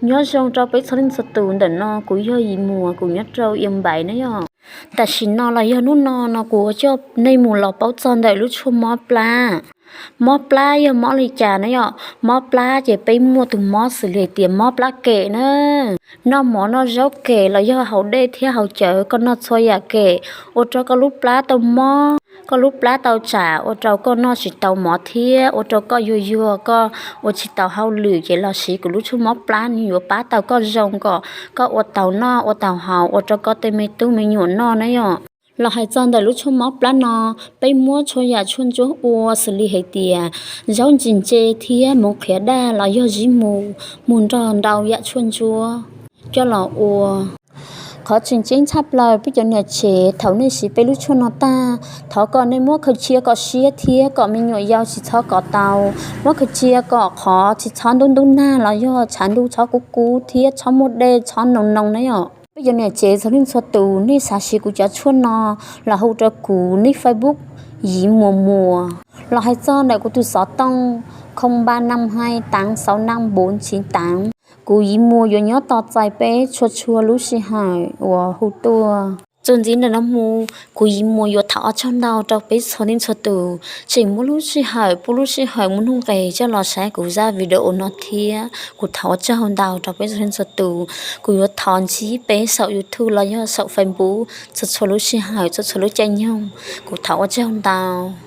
Nyob zoo rau peb txhua leej txhua tus, ntawm no kuv yog Yim Muas, kuv nyob rau Yia Npaiv na yom. Tam sim no los yog hnub no no kuv coj nej mus los paub txog ntawm lub tshuaj mob plab. Mob plab yog mob li cas na yom? Mob plab ces peb muaj tus mob xws li tias mob plab kem na. Noj mov noj zaub kem los yog haus dej thiab haus cawv, koj noj txhua yam kem, ua rau koj lub plab tau mob, koj lub plab tau tsam, ua rau koj noj tsis tau mov thiab ua rau koj yuag yuag, koj ua tsis tau hauj lwm, ces los siv kuv lub tshuaj mob plab nws yuav pab tau koj zoo kom koj ua tau noj ua tau haus, ua rau koj tej me tub me nyuam noj na yom. Los hais txog ntawm lub tshuaj mob plab no, peb muab txhua yam tshuaj ntsuab ua xws li hais tias zaub ntsis ntse thiab mus qhiav daj los yog zib mu, mus nrog ntau yam tshuaj ntsuab coj los ua. Qhov tseem ceeb tshaj plaws peb cov niam tsev, thaum nej siv peb lub tshuaj no tag, thov kom nej muab khaws cia kom siab thiab kom me nyuam yaus tsis txhob kov tau. Muab khaws cia kom qhov tsis txhob ntub ntub nag los yog tshav ntuj txhob kub kub thiab txhob muaj dej txhob noo noo na yom. Peb cov niam tsev txhua leej txhua tus, nej xav siv kuv cov tshuaj no los hu rau kuv nick Facebook Yim Muas Muas, los hais txog ntawm kuv tus xov tooj không ba năm hai tám sáu năm bốn chín tám. Kuv Yim Muas yuav nyob tos txais peb txhua txhua lub sij hawm uas hu tuaj. Txuas ntxiv ntawm no mus, kuv Yim Muas yuav thov ua tsaug ntau rau peb txhua leej txhua tus tseem muab lub sij hawm, pub lub sij hawm muaj nuj nqes coj los saib kuv zaj video no thiab. Kuv thov ua tsaug ntau rau peb txhua leej txhua tus. Kuv yuav thov ntsib peb saum YouTube los yog saum Facebook txhua txhua lub sij hawm, txhua txhua lub caij nyoog. Kuv thov ua tsaug ntau.